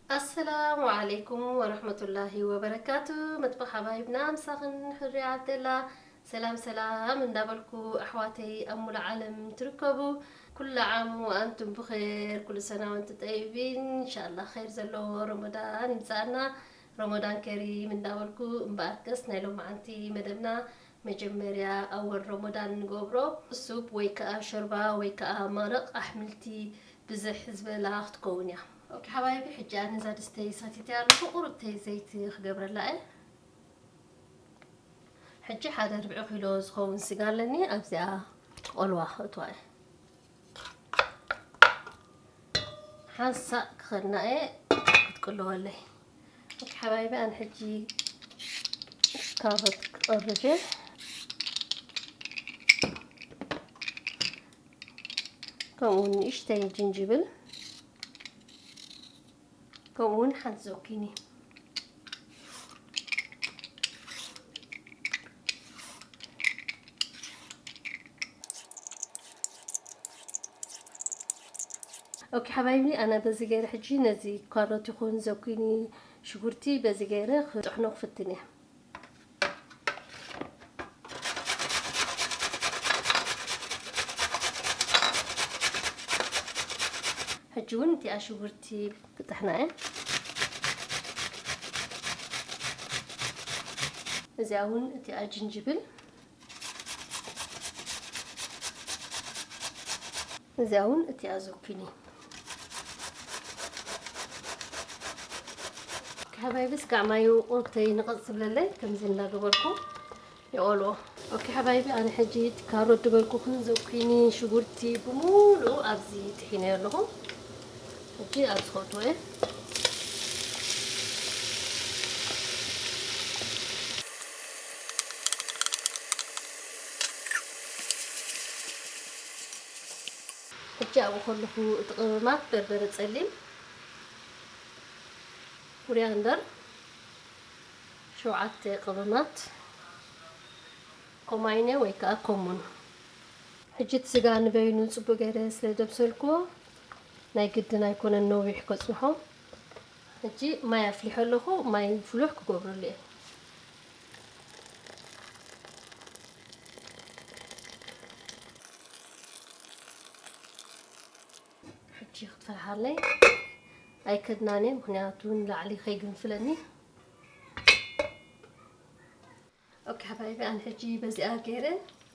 ኣሰላሙ ዓለይኩም ወረሕመቱላሂ ወበረካቱ። መጥበኽ ሓባይብና ምሳኽን ሕርያ ዓብደላ። ሰላም ሰላም እንዳበልኩ፣ ኣሕዋተይ ኣብ ሙሉእ ዓለም ትርከቡ፣ ኩሉ ዓም ወኣንቱም ብኸይር፣ ኩሉ ሰና ወንቱም ጠይቢን። ኢንሻኣላህ ኸይር ዘለዎ ረመዳን ይምጻእና። ረመዳን ከሪም እንዳበልኩ፣ እምበኣርከስ ናይ ሎማዓንቲ መደብና መጀመርያ ኣወል ረመዳን ንገብሮ ሱፕ ወይ ከኣ ሾርባ ወይ ከኣ መረቕ ኣሕምልቲ ብዝሕ ዝበላ ክትከውን እያ። ኦኬ ሓባይቢ፣ ሕጂ ኣነ እዛ ድስተይ ሰቲተያ ኣለኹ፣ ቁሩብተይ ዘይቲ ክገብረላ እየ። ሕጂ ሓደ ርብዒ ኪሎ ዝኸውን ስጋ ኣለኒ፣ ኣብዚኣ ቆልዋ ክእትዋ እየ። ሓንሳእ ክኸድና እየ ክትቅልወለይ። ኦኬ ሓባይቢ፣ ኣነ ሕጂ ካሮት ክቐርፍ እየ። ከምኡ ንእሽተይ ጅንጅብል፣ ከምኡ እውን ሓንቲ ዞኪኒ። ኦኬ ሓባይቢ፣ ኣነ በዚ ገይረ ሕጂ ነዚ ካሮት ይኹን ዘኩኒ ሽጉርቲ በዚ ገይረ ክጥሕኖ ክፍትን እየ። ሕጂ እውን እቲኣ ሽጉርቲ ክጥሕና እየ። እዚኣ እውን እቲኣ ጅንጅብል፣ እዚኣ እውን እቲኣ ዙኪኒ። ሓባይቢ፣ ስጋዕ ማዩ ቁርተይ ንቐጽ ዝብለለይ ከምዚ እንዳገበርኩ ይቆልዎ። ኦኬ ሓባይቢ፣ ኣነ ሕጂ እቲ ካሮት ዝበልኩኹን ዙኪኒ፣ ሽጉርቲ ብምሉኡ ኣብዚ ጥሒነ ኣለኹ። ሕጂ ኣብዚ ከእትዎ እየ። ሕጂ ኣብኡ ከለኹ እቲ ቀመማት በርበረ ጸሊም፣ ኮሪያንደር፣ ሸውዓተ ቀመማት፣ ኮማይነ ወይ ከኣ ኮሙን። ሕጂ እቲ ስጋ ንበይኑ ጽቡቅ ገይረ ስለ ደብሰልኩዎ ናይ ግድን ኣይኮነን ነዊሕ ከጽንሖ። ሕጂ ማይ ኣፍሊሖ ኣለኹ፣ ማይ ፍሉሕ ክገብረሉ እየ። ሕጂ ክትፈልሓለይ ኣይከድናን እየ፣ ምኽንያቱ ንላዕሊ ከይግንፍለኒ። ኦኬ ሓባይቢ፣ ኣነ ሕጂ በዚኣ ገይረ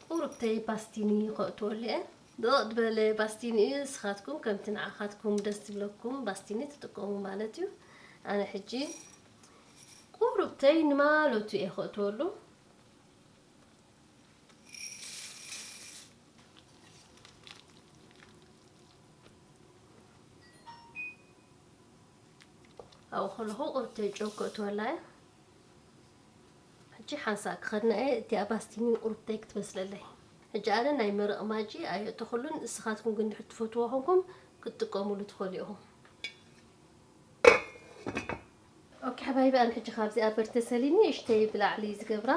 ቁሩብተይ ባስቲኒ ከእትወሉ እየ። ደቕ ዝበለ ባስቲኒ እዩ። ንስኻትኩም ከምቲ ንዓኻትኩም ደስ ዝብለኩም ባስቲኒ ትጥቀሙ ማለት እዩ። ኣነ ሕጂ ቁሩብተይ ንማለቱ እየ ከእትወሉ። ኣብኡ ከለኹ ቁሩብተይ ጨው ከእትወላ እየ። ሕጂ ሓንሳእ ክኸድና እየ፣ እቲኣ ባስቲኒ ቁሩብተይ ክትበስለለይ። ሕጂ ኣነ ናይ መረቕ ማጂ ኣየእተኹሉን፣ ንስኻትኩም ግን ድሕር ትፈትዎ ኾንኩም ክትጥቀሙሉ ትኽእሉ ኢኹም። ኦኬ ሓባይቢ፣ ኣነ ሕጂ ካብዚኣ በርተሰሊ ንእሽተይ ብላዕሊ ዝገብራ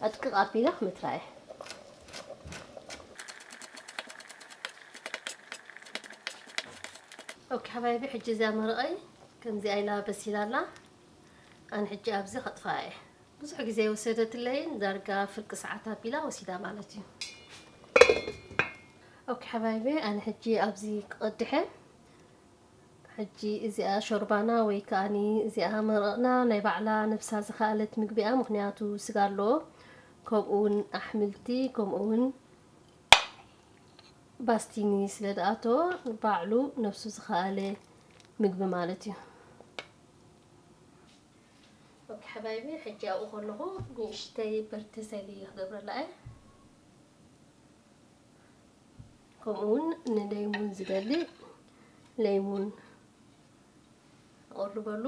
ኣድቅቕ ኣቢለ ክመትራ እየ። ኦኬ ሓባይቢ፣ ሕጂ እዚኣ መረቐይ ከምዚኣ ኢላ በሲላ ኣላ። ኣነ ሕጂ ኣብዚ ከጥፍኣ እየ። ብዙሕ ግዜ ወሰደትለይን፣ ዳርጋ ፍርቂ ሰዓት ኣቢላ ወሲዳ ማለት እዩ። ኦኬ ሓባይቢ፣ ኣነ ሕጂ ኣብዚ ክቐድሐ። ሕጂ እዚኣ ሾርባና ወይ ከኣኒ እዚኣ መረቕና ናይ ባዕላ ነብሳ ዝኸኣለት ምግቢ እያ። ምኽንያቱ ስጋ ኣለዎ፣ ከምኡውን ኣሕምልቲ፣ ከምኡውን ባስቲኒ ስለ ዝኣተዎ ባዕሉ ነብሱ ዝኸኣለ ምግቢ ማለት እዩ። ኦኬ ሓባይቢ፣ ሕጂ ኣብኡ ከለኹ ንእሽተይ በርተሰሊ ክገብረላ እየ። ከምኡውን ንለይሙን ዝደሊ ለይሙን እቐርበሉ።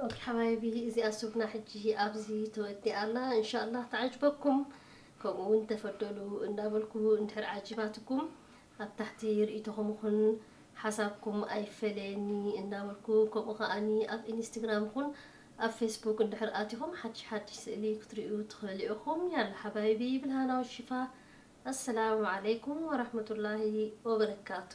ኦኬ ሓባይቢ፣ እዚኣ ሱብና ሕጂ ኣብዚ ተወዲኣ ኣላ። እንሻኣላህ ተዓጅበኩም። ከምኡውን ተፈደሉ እንዳበልኩ፣ እንድሕር ዓጂባትኩም ኣብ ታሕቲ ርእይቶኹም ይኹን ሓሳብኩም ኣይፈለየኒ እንዳበልኩ፣ ከምኡ ከኣኒ ኣብ ኢንስትግራም ይኹን ኣብ ፌስቡክ እንድሕር ኣቲኹም ሓድሽ ሓድሽ ስእሊ ክትርእዩ ትኽእሉ ኢኹም። ያላ ሓባይቢ፣ ብልሃናዊ ሽፋ። ኣሰላሙ ዓለይኩም ወራህመቱላሂ ወበረካቱ።